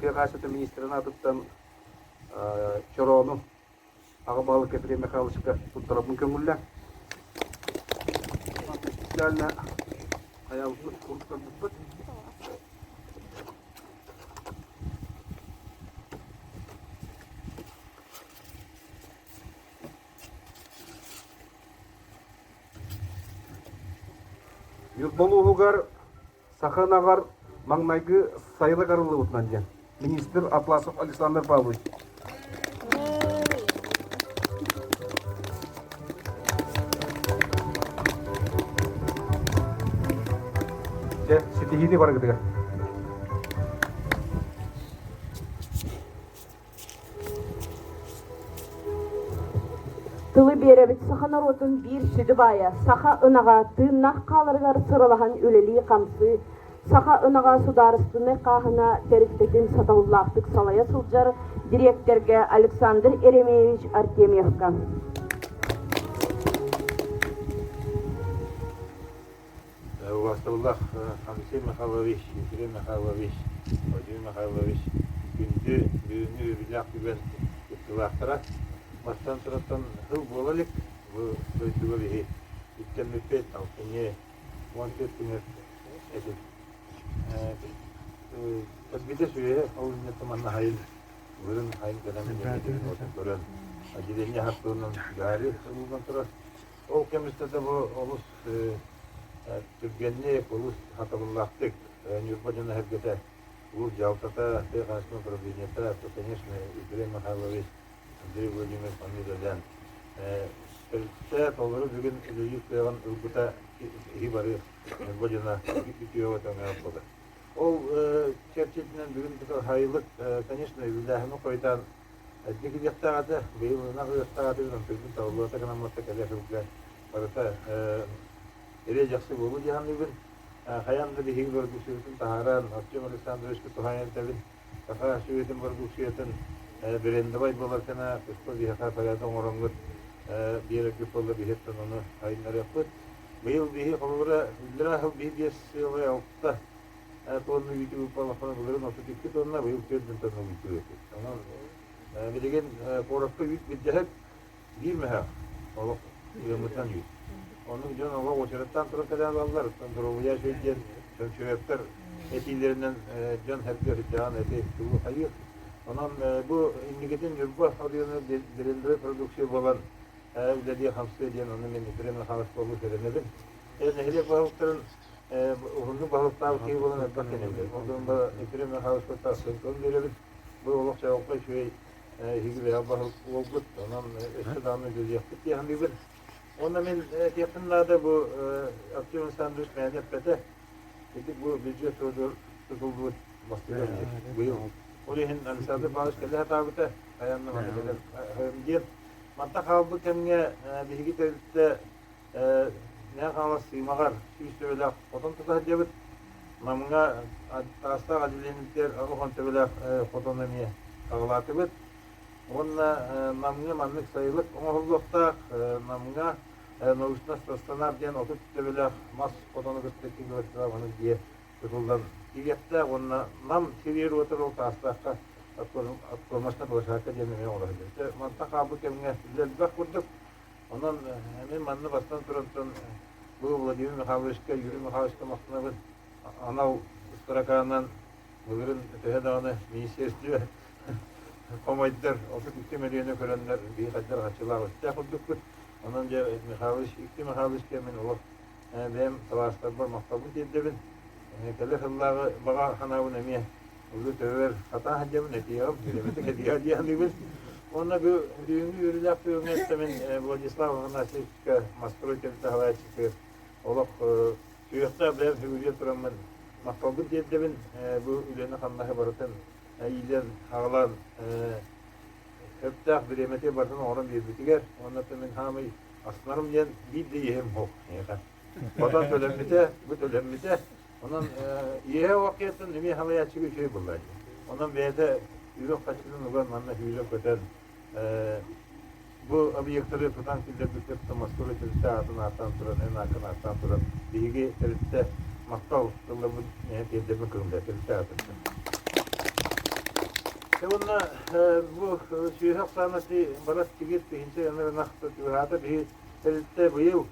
S8: тыа хаһаайыстыбатын министрин аатыттан Чороону аҕа баһылык Ефрем Михайловичка туттарарбын көҥүллээн. Специально хайалбыт курдуктарбыппыт. Ньурба улууһугар Саха ынаҕар маҥнайгы сайылык арыллыбытынан диэн министр Атласов Александр Павлович. Дьэ, ситиһиини барыгытыгар.
S1: Тылы биэрэбит саха норуотун биир сүдү баайа, саха ынаҕа тыыннаах хааларыгар сыралаһан үлэлии-хамсыы, саха ынаҕа судаарыстыбаннай хааһына тэрилтэтин сатабыллаахтык салайа сылдьар дириэктэргэ Александр Еремеевич Артемьевка.
S9: Убаастабыллаах Алексей Михайлович, Ефрем Михайлович, Владимир Михайлович күндү бүгүҥҥү үбүлээх түгэн кыттыылаахтара. Бастан тураттан сыл буола илик бу дойдуга биһи үктэммиппит алтынньы 14 күнүгэр этим. Кэлбитэ сүөһэ ол инньэ манна хайын былырын хайын кэлэн көрөн отделение аһартыынан гари ылыллан турар. Ол кэм устата бу олус түргэнник, олус сатабыллаахтык Ньурба дьоно сэргэтэ, улуус дьаһалтата, тыа хаһаайыстыбатын управлениета, то, конечно, Ефрем Михайлович, Андрей Владимирович манна үлэлээн тэрилтэ толору бүгүн үлэлиир кыаҕын ылбыта киһи бары Ньурба дьоно үтүөҕэ өҥөөх буолар. Ол чэрчитинэн бүгүн хайылык, конечно, үбүлээһини хойутаан Эрдэ кэлиэхтээх этэ, быйыл ынах ыахтаах этибит, онтукпун табыллыбата гынаммакка кэлэ сылга барыта эриэ-дьахсы буолуо дии саныыбын. Хайаан да биһиги бородууксуйабытын таһааран, Артем Александровичка туһаайан этэбин, саха сүөһүтүн бородууксуйатын брендовай буолар гына туспа биһиэхэ порядок оҥороҥҥут биэрэргит буолла биһиэттэн ону сайыннарыахпыт. Быйыл биһи холобура иллэрээ сыл биһи биэс сыалай алта тонна үүтү ыыппалахпына былырыын 32 тонна, быйыл 4 тонна үүтү ыыппыт. Онон билигин куоракка үүт билдэһэр биир мөһөөх олох ыаммытынан үүт. Оннук дьон олох уочараттаан туран кэлэн ылаллар. Доруобуйа үчүгэй диэн чөмчөйөптөр этиилэринэн дьон сэргэ сүрдээҕин эти тугу хайыыр. Онон бу инникитин Ньурба оройуона брендовай продукция буолан үлэлиэ-хамсыа диэн ону мин Ефрем Михайлович олус эрэнэбин. Нэһилиэк баһылыктарын уһуннук баһылыктаабыт киһи буолан элбэх кэнэбилэр. Ол гынан Ефрем Михайловичка ссылканы биэрэбин. Бу олох чаҕылхай үчүгэй эһиги бэйэҕит баһылык буолгут. Онон өссө даҕаны үлэлиэхпит дии саныыбын. Уонна мин этиэхпин наада бу Артем Александрович мээнэ эппэтэ. Ити бу бюджет тутуллубут бастакы быйыл. Ол иһин Александр Павлович кэлэ сатаабыта, хайаан да манна кэлэр диэн. Манта хаалбыт кэмҥэ биһиги тэрилтэ Мэҥэ Хаҥалас Сыымаҕар 100 төбөлөөх хотон тута сылдьабыт. Намҥа Таастаах отделениетыгар 80 төбөлөөх хотону эмиэ аҕалаатыбыт. Уонна Намҥа маннык сайылык оҥоһуллуохтаах. Намҥа научно-стационар диэн 30 төбөлөөх мас хотону кытта километрдаах маннык дьиэ тутуллан киириэхтээх уонна Нам сириэр-уотар ол Таастаахха откормочная площадка диэн эмиэ оҥоро сылдьар. Мантан хаалбыт кэмҥэ үлэ элбэх курдук. Онон мин манна бастан турантан бу Владимир Михайловичка, Юрий Михайловичка махтанабын. Анал ыстаракаанан былырын төһө даҕаны министерство хомойдор 32 мөлүйүөнү көрөннөр биһи хайдар хаччылаах өттөөх курдукпут. Онон дьэ Михайлович, икки Михайловичка мин олох бэйэм табаарыстарбар махталбын тиэрдэбин. Кэлэр сыллааҕы баҕа санаабын эмиэ Улуу төбөбөр хатаан сылдьабын, этиэҕим, бириэмэтик этиэҕэ дии саныыбын. Уонна бу бүгүҥҥү үөрүүлээх түгэҥҥэ өссө мин Владислав Афанасьевичка Мастрой тэрилтэ салайааччытыгар олох сүһүөхтээх бэйэм сүгүрүйэн тураммын махталбын тиэрдэбин. Бу үлэни-хамнаһы барытын иилэн-аҕалан сөптөөх бириэмэтигэр барытын оҥорон биэрбитигэр уонна мин хаамый астынарым диэн биир да иэһим суох эйиэхэ. Хотон төлөммүтэ, бу төлөммүтэ. Онон иэһэ уоккайыттан эмиэ халайааччыга үчүгэй буолла. Онон бэйэтэ үбүн-харчытын уган манна сүүрэн-көтөн бу объектары тутан киллэрбиккэ Москва тэрилтэ аатын ааттаан туран, эн ааккын ааттаан туран биһиги тэрилтэ махтал тылларбын тиэрдэрбин кылында тэрилтэ аатыттан. Уонна бу сүөһү ахсаана барар тигир тыһыынча ыныр ынах чугаһаата биһи тэрилтэ быйыл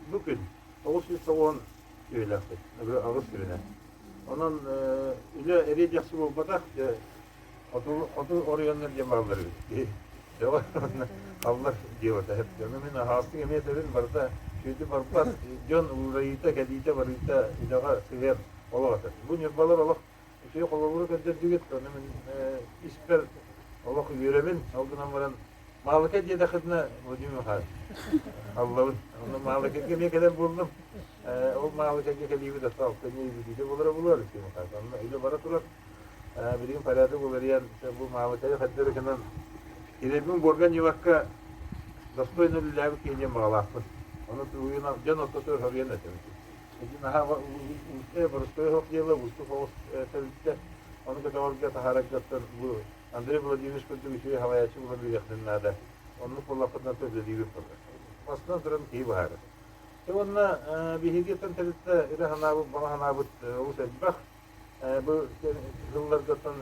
S9: бу күн 990 сүөһүлээхпит, аҕыс сүрүнэ. Онон үлэ эриэ дэхси буолбатах, хоту, хоту оройуоннар диэн бааллар эбит. Аллар диэбэтэ. Ону мин аһаҕастык эмиэ этэбин, барыта сүөдү барбат, дьон уурайыыта, кэлиитэ, барыыта үлэҕэ сыһыан олох этэ. Бу ньурбалар олох үчүгэй холобуру көрдөрдүгүт, ону мин испэр олох үөрэбин, ол гынан баран Маалыкай диэтэххитинэ Владимир Михайлович аллабын. Онно Маалыкайга эмиэ кэлэр буоллум. Ол Маалыкайга кэлиибит ата алтынньы бүтүүтэ буолара буолуо Алексей Михайлович. Онно үлэ бара турар. Билигин порядок уларыйан бу Маалыкайы хайдах эрэ гынан кирэбин буорга анньыбакка достойно үлэлээбит киһи диэн баҕалаахпын. Ону тугуйунан дьон ортотугар соруйан этэбин. Ити наһаа боростуой оһох дьыала уустук оҕус тэрилтэ. Ону көтөҕөргө таһаараргыттан бу Андрей Владимирович курдук үчүгэй салайааччы буолан биэриэхтэрин наада. Оннук буоллахпытына үлэлиибит буолар. Бастатан туран киһи быһаарар. Уонна биһиги тэрилтэ ыра санаабыт, баҕа санаабыт олус элбэх. Бу сылларгаттан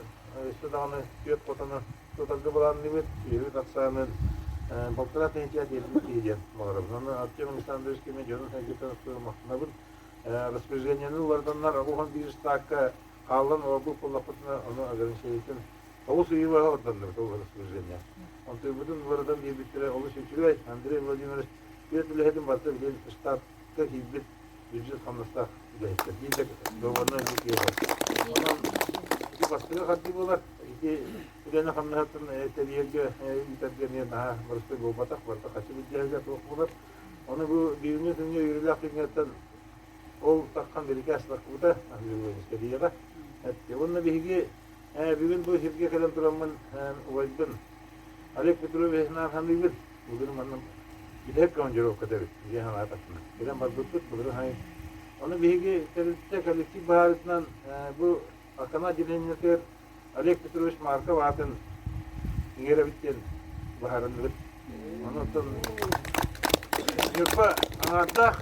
S9: өссө даҕаны түөрт хотону тутарга былаанныыбыт. Сүөһүбүт ахсаанын балтараа тыһыынча тиэрдибит киһи диэн баҕарабын. Онно Артем Александрович кэмэ дьонун сэргэтэн махтанабын. Распоряжениены уларытаннар 81 штакка хааллан олорбут буоллахпытына, ону ограничениетын олус ыйыылаһа ордоннубут ол распоряжение. Онтуйбутун уларытан биэрбиттэрэ олус үчүгэй. Андрей Владимирович түөрт үлэһитин барыта билигин штатка киирбит бюджет хамнастаах үлэһиттэр. Биир да договорной киһи Онон ити бастакы хардыы буолар. Ити үлэни хамнаһыттан тэрийэргэ, ыытарга эмиэ наһаа боростуой буолбатах, барыта хачы былдьаһыга туох буолар. Ону бу бүгүҥҥү күҥҥэ үөрүүлээх күҥҥэттэн Ол таххан бирикээс таххыбыта Ангеловичка Эттэ. Уонна биһиги бүгүн бу сиргэ кэлэн тураммын убайбын Олег Петровичнаан саныыбын. Бүгүн манна бүтэһик командировката эбит. Дьиэ санаатахпына. Кэлэн барбыппыт былырын сайын. Ону биһиги тэрилтэ коллектив быһаарыытынан бу Акана отделениетыгар Олег Петрович Марков аатын иҥэрэбит диэн быһаарынныбыт. Онон Ньурба аҥаардаах,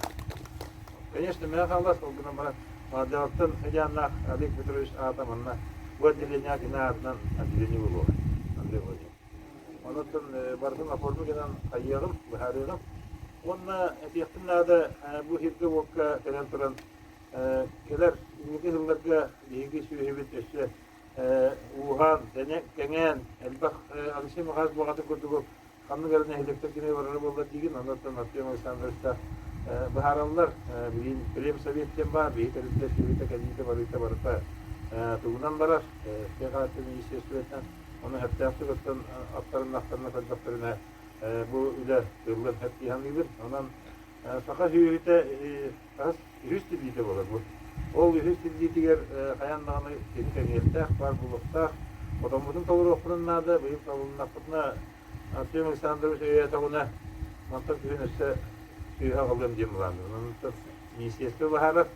S9: конечно, мэҥэ хаалас, ол гынан баран Маадьаҕаттан сыдьааннаах Олег Петрович аата манна бу отделение кини аатынан отделение буолуоҕа. Андрей Владимирович. Онон барытын оформи гынан хайыаҕым, быһаарыаҕым. Уонна этиэхпин наада, бу сиргэ-уокка кэлэн туран Кэлэр инники сылларга биһиги сүөһүбүт өссө ууһаан, кэҥээн, элбэх Алексей Михайлович баҕатын курдук ханнык эрэ нэһилиэктэр кини барара буоллар диигин, оннуттан Артем Александровичтаах быһаараллар. Билигин Племсовет диэн баар, биһи тэрилтэ сүөһүтэ кэлиитэ барыыта барыта тугунан барар, тыа хаһаайыстыбатын министерствотынан, ону сөптөөхтүк оттон аттарыннахтарына көрдөхтөрүнэ бу үлэ тыллан сөп дии саныыбын. Онон саха сүөһүтэ Хас үһүс тиллиитэ буолар бу. Ол үһүс тиллиитигэр хайаан даҕаны кини кэҥиэхтээх, баар буолуохтаах. Хотоммутун толоруохпутун наада, быйыл талылыннахпытына Артем Александрович өйөөтөҕүнэ, мантан күһүн өссө сүөһү аҕалыам диэн былаанныыбын. Онон министерство быһаарар.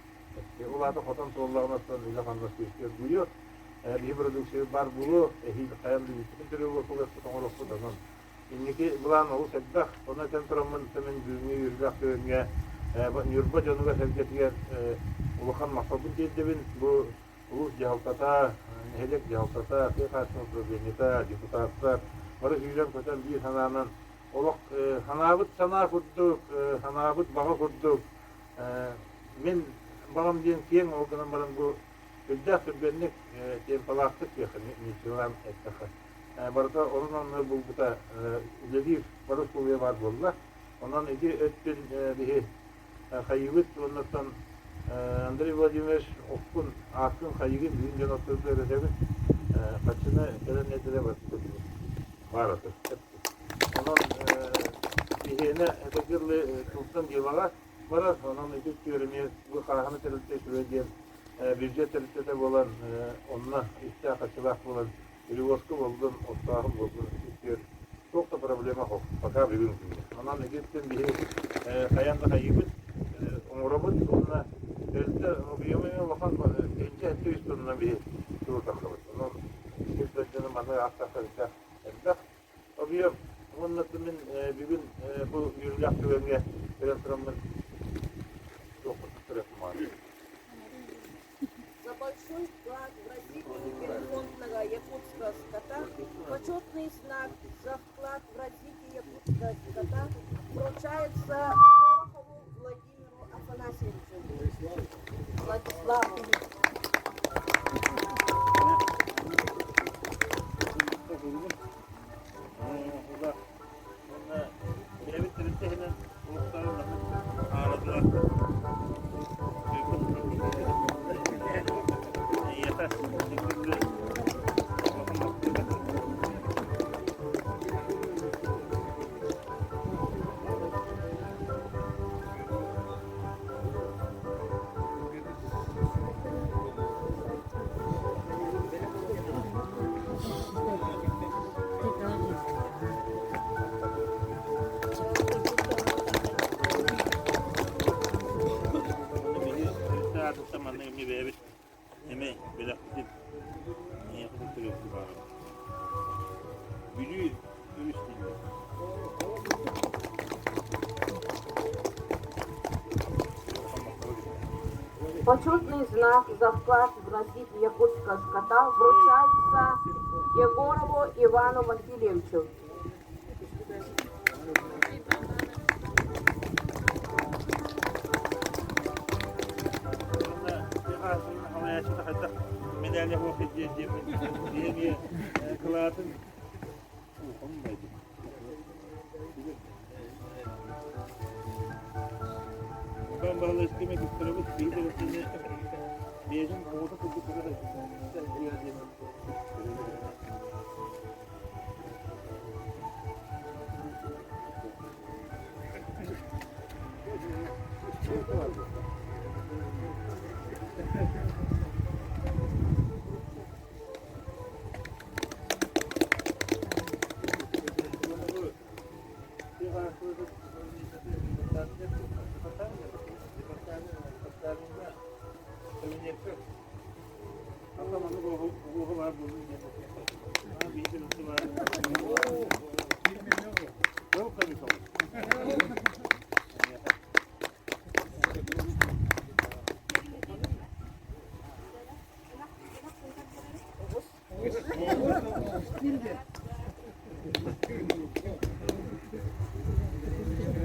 S9: Ол аата хотон туоллаҕына оттон үлэ-хамнас күүскэ оргуйуо. Биһи продукция баар буолуо, эһиил хайаан да үүппүтүн төрүөҕү оҥоруохпут. Онон Инники былаан олус элбэх. Ону этэн тураммын, мин бүгүҥҥү үөрүүлээх түгэҥҥэ Ньурба дьонугар-сэргэтигэр улахан махталбын тиэрдэбин. Бу улуус дьаһалтата, нэһилиэк дьаһалтата, тыа хаһаайыстыбатын управлениета, депутаттар бары сүүрэн-көтөн биир санаанан олох санаабыт санаа курдук, санаабыт баҕа курдук мин баҕам диэн киэҥ, ол гынан баран бу сүрдээх түргэнник, темпалаахтык диэххэ, ничего эттэххэ барыта орун-оннугар булбута үлэлиир бары условия баар буолла. Онон ити өттүн биһи хайыыбыт уоннаттан Андрей Владимирович оккун, ааккын хайыгын бүгүн дьон ортотугар этэбин. Хаччыны кэлэн этэрэ барыта баар аты. Онон биһиэнэ этэргэ дылы тылтан дьыалаҕа барар. Онон ити өттүгэр эмиэ бу хааһына тэрилтэ үчүгэй диэн бюджет тэрилтэтэ буолан онно үптээх-харчылаах буолан перевозка буоллун, оттооһун буоллун ититтигэр туох да проблема суох пока бүгүн күҥҥэ. Онон ититтэн биһи хайаан да хайыыбыт, оҥоробут уонна тэрилтэ объема улахан 273 тонна биһи. утарсабыт. Онон сир дойдуну маннык ааттаахтар элбэх элбэх. Объем уонна мин бүгүн бу үөрүүлээх түгэҥҥэ кэлэн тураммын туохпун туттарыахпын баҕарабын.
S1: За большой вклад в развитие переходного якутского скота почетный знак за вклад в развитие якутского скота вручается Дорохову Владимиру Афанасьевичу. Владиславу.
S9: Бэйэбит тэрилтэ иһинэн улуустары аарадылар. Эйиэхэ Бүлүү өрүс дииллэр.
S1: Почетный знак за вклад в развитие якутского скота вручается Егорову Ивану Васильевичу.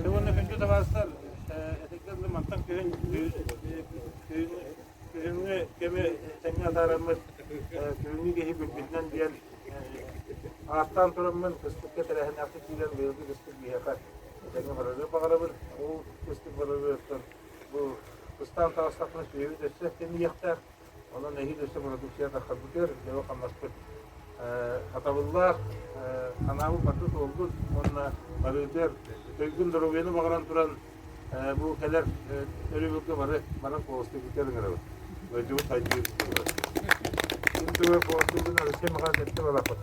S9: Уонна күндү табаарыстар, этэргэ мантан күһүн күһүҥҥү кэми тэҥҥэ атаараммыт күһүҥҥү киһи билбитинэн диэн ааттаан тураммын кыстыкка тэрээһиннээхтик киирэн быйылгы кыстык биһиэхэ этэҥҥэ барарыгар баҕарабын. Ол кыстык барарыттан бу кыстаан таҕыстахпына сүөһүбүт өссө тэнийиэхтээх. Онон эһиил өссө продукция таххарбытыгар үлэбит-хамнаспыт сатабыллаах, санаабыт барыта туолбут уонна барыытыгар өйгүн доруобуйаны баҕаран туран бу кэлэр өрөбүлгэ бары баран куоластыырбытыгар ыҥырабыт. Дойдубут сайдыыр туһугар. Ким тугар куоластыырбын Алексей Михайлович эттэ балаппыт.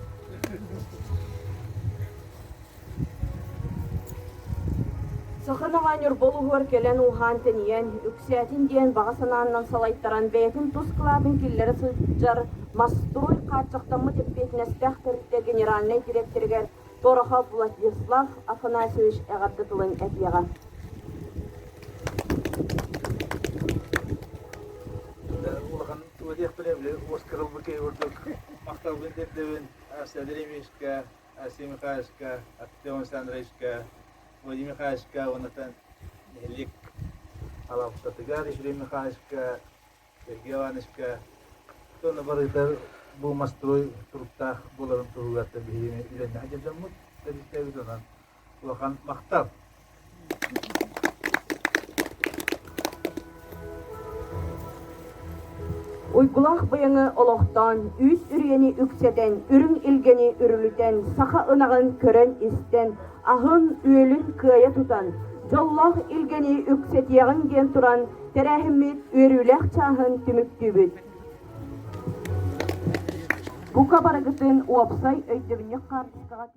S1: Саха наҕа Ньурба улууһугар кэлэн ууһаан-тэнийэн, үксээтин диэн баҕа санааннан салайтаран бэйэтин тус кылаатын киллэрэ сылдьар Маструй хааччахтаммыт эппиэтинэстээх тэрилтэ генеральнай дириэктэригэр Торохов Владислав Афанасьевич эҕэрдэ тылын этиэҕэ.
S5: Улахан тугу диэхпинэ, били уоскарылбыт киһи курдук махталбын тиэрдэбин Арсений Ильичка, Арсений Михайловичка, Артем Александровичка, Владимир Михайловичка уонна нэһилиэк салалтатыгар Ефрем Михайловичка, Сергей Ивановичка уонна барыта бу мастовой туруктаах буоларын туһугар биһигини үлэннээх дьоммут тэрилтэбит онон улахан махтал.
S1: Уйгулаах быйаҥы олохтоон, үүс үрүйэни үксэтэн, үрүҥ илгэни үрүлүтэн, саха ынаҕын көрөн-истэн, аһын-үөлүн кыайа тутан, дьоллоох илгэни үксэтиэҕиҥ диэн туран, тэрээһиммит үөрүүлээх чааһын түмүктүүбүт. Бука барыгытын уопсай өйдөбүнньүк хаартыскаҕа.